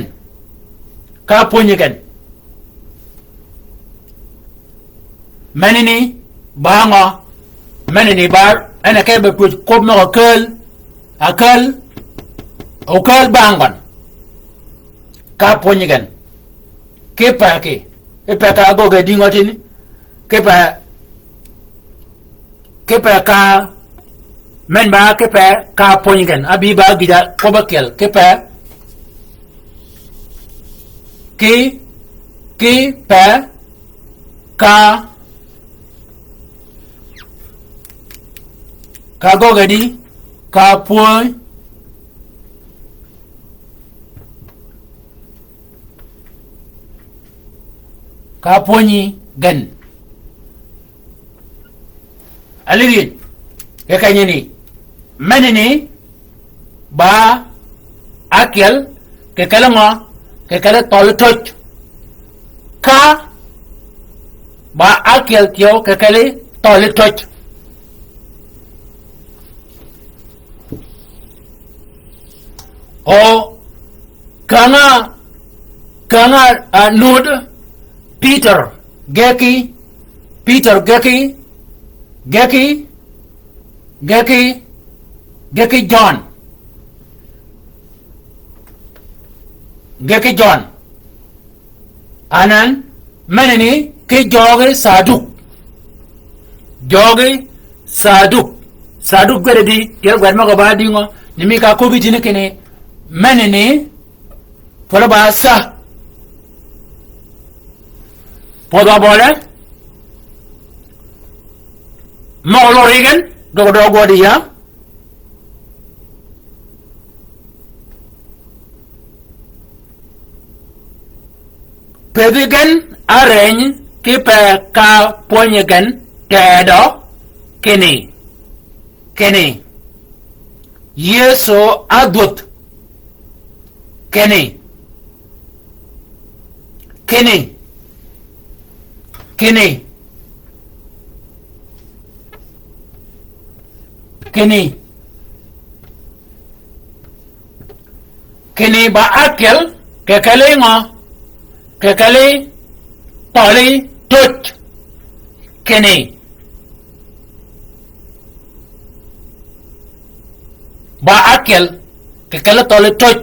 Ka pwönyi gen. Menani ba ngø? Menani ba en a ke be twöj kwøb møg-a ákääl, ákääl, okäl bang gøn. Ka pwönyi gen. Ki pe ki, ki pe ka gøggi di ngø tïni? Ki pe, ki pe ka, men ba ki pe ka pwönyi gen. Abï ba gïja kwøb ákyel. Ki pe, ki, ki pe ka, ka gøggi di, ka pwönyi, ka pwönyi gen. Alidhi, kì kenyi ni, menani ba ákyel, kì kelli ngø? Kì kelli thøli töj. Ka ba ákyel thyew, kì kelli thøli töj. O, kängø, kängø, a, nud, Pïtør, ge ki, Pïtør ge ki, ge ki, ge ki, ge ki Jøn. Ge ki Jøn. Anan, menani ki jøgi Saduk. Jøgi Saduk. Saduk gwed di, tyel gwed møg-a ba di ngø, ni mi ka köbbi tïni kinni, menani, pwøll-a ba sa. Pwødh wa bøle, møg-a lori gen, døg døg gwødi ya. Pëthi gen árëny ki pe ka pwönyi gen tedø kinni, kinni, Yëso ádhwödh kinni, kinni, kinni, kinni. Kinni ba ákyel, kì kelli ngø? Kì kelli thøli töj. Kinni ba ákyel, kì kelli thøli töj.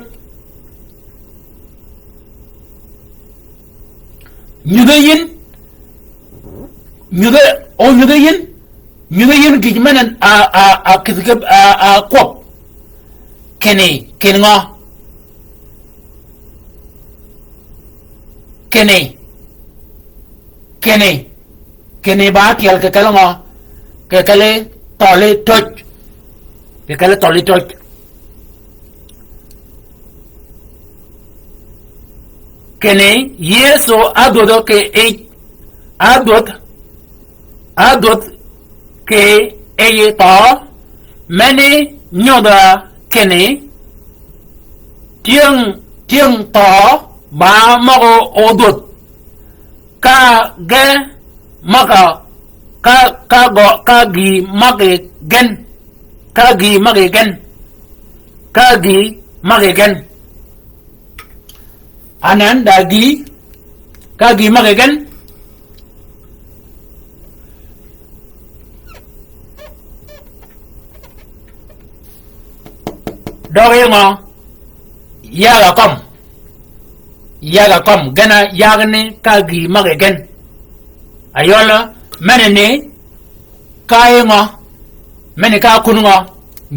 Nyudhi yïn, nyudhi, o nyudhi yïn, nyudhi yïn gïj men-a, a, a, a kïdhi ki, a, a kwøb. Kinni, kinni ngø? Kinni, kinni, kinni ba ákyel kì kelli ngø? Kì kelli thøli töj. Kì kelli thøli töj. Kinni Yëso ádhwödhø kì yij, ádhwödh, ádhwödh kì yij thøø, meni nyodh-a kinni, tyëng, tyëng thøø ba møg-a ódhwödh. Ka ge møg-a, ka, ka gø, ka gï møg-a gen. Ka gï magi gen. Ka gï magi gen. Anan da gï. Ka gï magi gen. Døgi ngø? Yaga kømm. Yaga kømm. Gen-a yagani ka gï magi gen. Ayøl menani ka yi ngø? Meni ka kun ngø?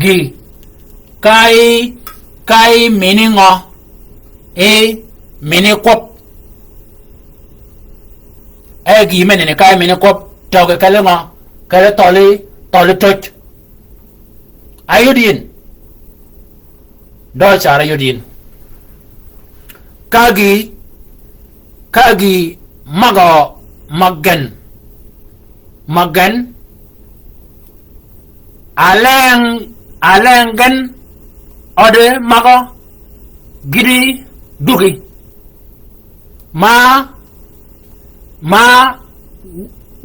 Gï. Ka yi, ka yi mini ngø? Yi mini kwøb. E gï menani ka yi mini kwøb. Tøgi kelli ngø? Kelli thøli, thøli töj. Ayud yïn. Dø car ayud yïn. Ka gï, ka gï møg-a, møg gen. Møg gen. Aleng, aleng gen. Ødi møg-a. Gïti dugi. Ma, ma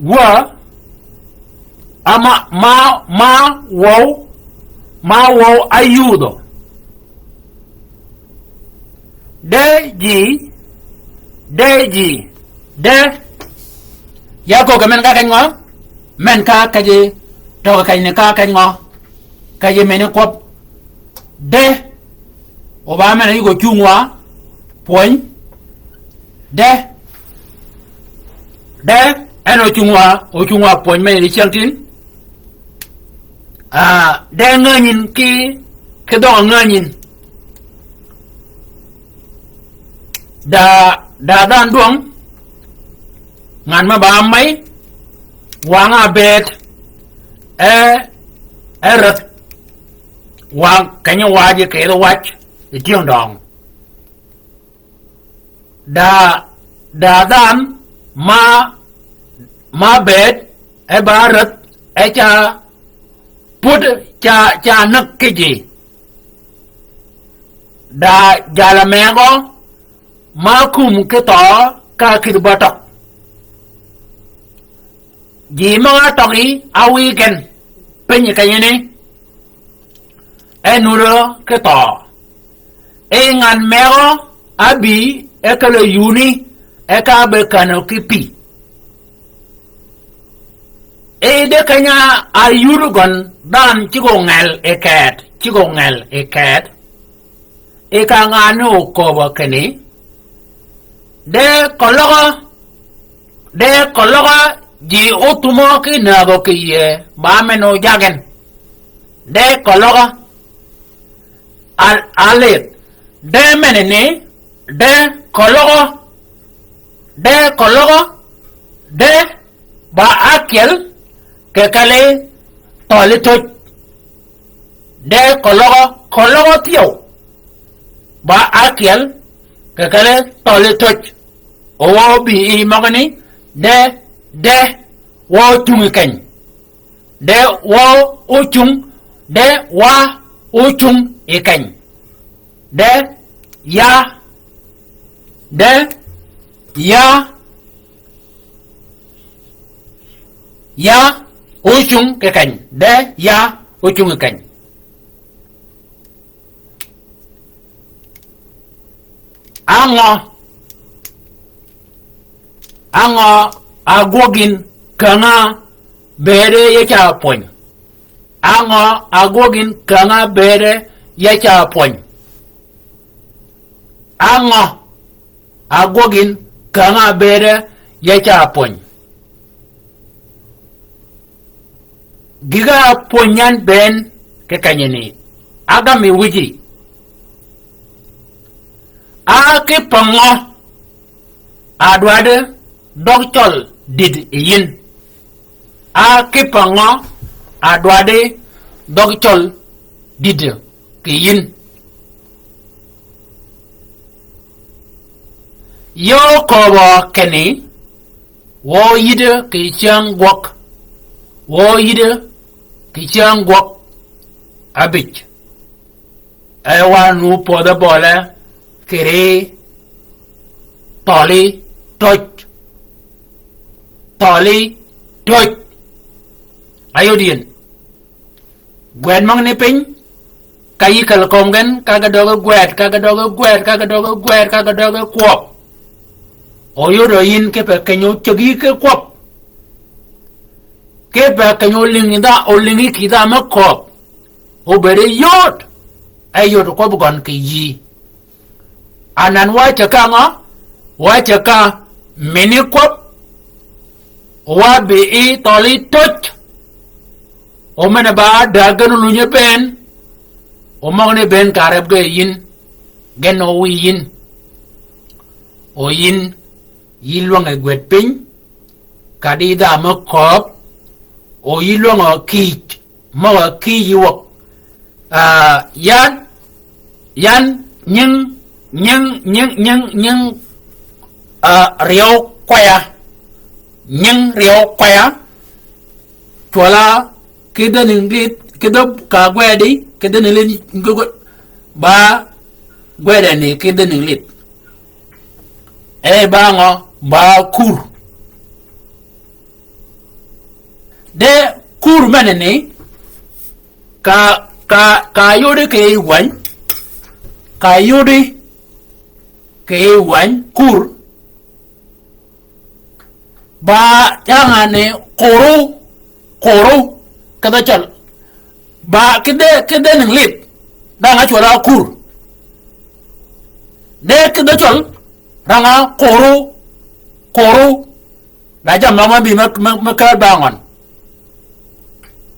wø, ama, ma, ma wøw, ma wøw ayudhø. De ji, de ji, de. Ya köggi men ka keny ngø? Men ka keny, tøgi keny ni ka keny ngø? Keny meni kwøb. De. O ba men a yïg ocung wa pwöny. De. De. En ocung wa, ocung wa pwöny men a yïg cyängtïn. Ah, de ngänyin ki, ki dhøg-a ngänyin. Da, da dhanhø dwøng. Ngan me ba mey. Wang-a bëëd. E, e rädh. Wang keny-a wajji kì yij waj yi tyëng døng. Da, da dhanhø ma, ma bëëd, e ba rädh, e ca pud, ca, ca näg ki ji. Da jalø megø, ma kum ki thøø ka kïdhi ba tøg. Ji møg-a tøggi a wiy gen, piny kenyi ni, e nudø ki thøø. E ngan megø a bï, e kelø yuni, e ka be känø ki pï. E de keny-a yud gøn dhanhø cigg-a ngel yi keet, cigg-a ngel yi keet. I ka ngan ni okööbø kinni, de keløg-a, de keløg-a ji óthumø ki nägø kì yie, ba men ojag en. De keløg-a, al-, alidh, de menani, de keløg-a, de keløg-a, de ba ákyel, kì kelli thøli töj. De keløg-a, keløg-a thyew. Ba ákyel, kì kelli thøli töj. O wø bï yi møgani, de, de, wø ocung yi keny. De wø ocung, de wa ocung yi keny. De ya, de ya, ya ocung kì keny. De ya ocung kì keny. Á ngø, á ngø agwøg yïn käng-a bëëde ya ca pwöny? Á ngø agwøg yïn käng-a bëëde ya ca pwöny? Á ngø agwøg yïn käng-a bëëde ya ca pwöny? Gïg-a pwöny yan bënn kì kenyani, ágam yi wïji. A kipe ngø a dwaddi dhøg cøl dïd yi yïn? A kipe ngø a dwaddi dhøg cøl dïd kì yïn? Yø kööbø kinni, wø yïddi kì cyäng gwøg, wø yïddi kì cyäng gwøg ábïj. E wa nu pödhe bøle kì ri thøli töj. Thøli töj. Ayod yïn. Gwed møgani piny, ka yï kel kömi gen, ka ge døge gwed, ka ge døge gwed, ka ge døge gwed, ka ge døge kwøb. Oyod yïn ki pe keny-a ocägi ki kwøb. Ki pe keny-a olïngi dha, olïngi kì dha me kööb. Obëëd yod, e yod kwøb gøn kì yï. Anan wa cäg ka ngø, wa cäg ka mini kwøb, wa bï yi thøli töj. O men-a ba däg gen olunye bënn, o møgani bënn ka reb ge yïn, gen o wiy yïn. O yïn, yï lwänge gwed piny, kadi dha me kööb, o yï lwängø kïj, møgø kïj yï wäg. Ah, yan, yan nying, nying, nying, nying, nying, ah, ryeew kwaya. Nying ryeew kwaya. Cwøl-a ki dhø nïng lidh, ki dhø ka gwedi, ki dhø nïng lidh, ba gwedeni ki dhø nïng lidh. E ba ngø, ba kur. De kur meneni, ka, ka, ka yudi kì yij wäny, ka yudi kì yij wäny, kur. Ba cangani kuru, kuru, ki dhø cøl. Ba ki dhø, ki dhø nïng lidh, dang-a cwøl-a kur. De ki dhø cøl, rang-a kuru, kuru. Da jammì møg me bï me, me, me kääl ba ngøn.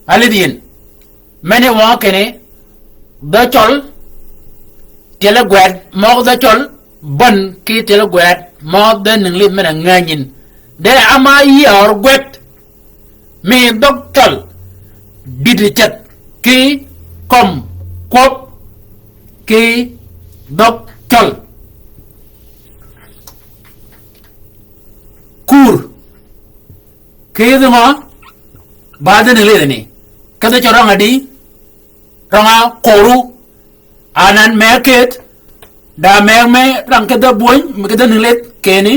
Alidh yïn. Meni wøng kinni, dhø cøl, tyeli gwed, møg dhø cøl, bän ki tyeli gwed, møg dhø nïng lidh men-a ngänyin. De ama yï ör gwed, mi dhøg cøl, dïdï ceth, ki kömi kwøb, ki dhøg cøl. Kur. Ki dhø ngø, ba dhø nïng lidh ni. Ki dhø cøl rang-a di, rang-a kuru, anan me kët, da me me rang ki dhø bwöny, mi ki dhø nïng lidh kinni.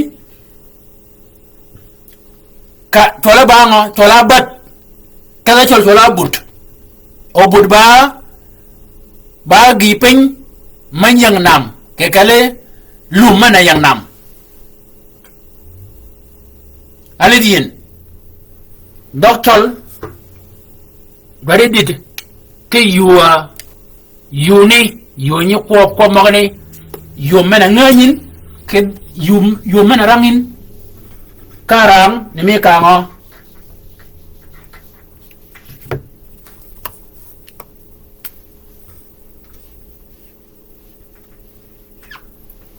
Ka, cwøl-a ba ngø, cwøl-a bad. Ki dhø cøl cwøl-a but. O but ba, ba gïï piny, me ying nam, kì kelli, lum men-a ying nam. Alidh yïn. Dhøg cøl, dwaddi dïd, ki yuu-a, yuu ni, yuu nyi kwøb, kwøb møgani, yuu men-a ngänyin, ki yuu, yuu men-a rang yïn, ka rang, ni mi ka ngø.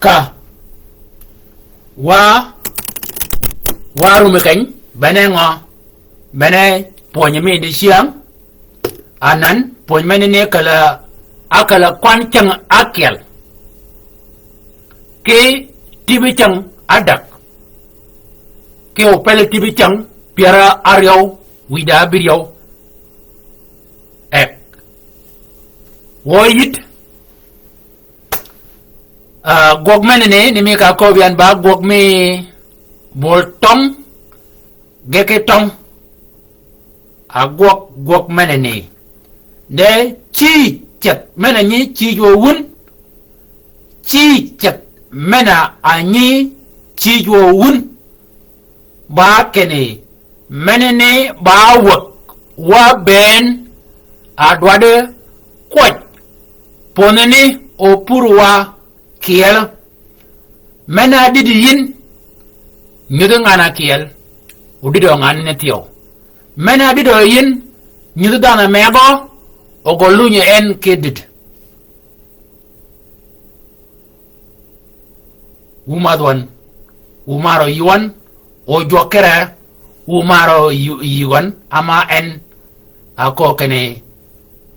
Ka. Wa, wa rumi keny, bene ngø, bene pwönyi mi dicyäng, anan, pwönyi meni ni kelli, a kelli kwan cyäng ákyel. Ki tibi cyäng ádäg. Ki opele tibi cyäng pyär áryew, wïda ábïryew. Ek. Wø yïd, Ah, gwøg meneni, ni mi ka köbbi yan ba gwøg mi bol tøng, ge ki tøng. A gwøg, gwøg meneni. De cïj ceth, meneni cïj wø wun. Cïj ceth, men-a nyi cïj wø wun. Ba kinni, meneni ba wäg, wa bënn, a dwaddi kwøj, pwönheni opur wa kyel. Men-a dïddi yïn, nyudhi ngan-a kyel, odïdø ngan-a ni thyew. Men-a dïdø yïn, nyudhi dhanhø megø, ogø lunyi en ki dïd. Wu madh wøn, wu marø yï wøn, o jwøk kire, wu marø yï, yï wøn, ama en, a köög kinni,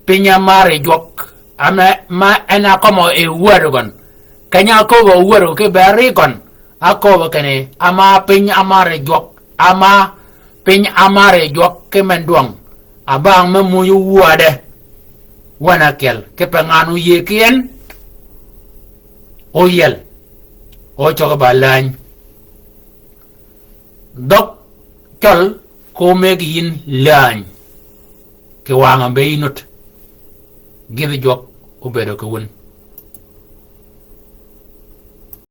piny-a marri jwøk, ama, ma en a kømmø e wäd gøn. Keny-a köög wäd ki bëri gøn, a köög kinni, ama piny-a marri jwøk, ama piny-a marri jwøk ki men dwøng. Abang me moj wu ádø. Wan ákyel, kipe ngan óyïëy ki en. Óyiel. Ócøge ba läny. Dhøg cøl ko mëggi yïn läny. Kì wangø be yï nut. gidh jwøk óbëëdø kì wun.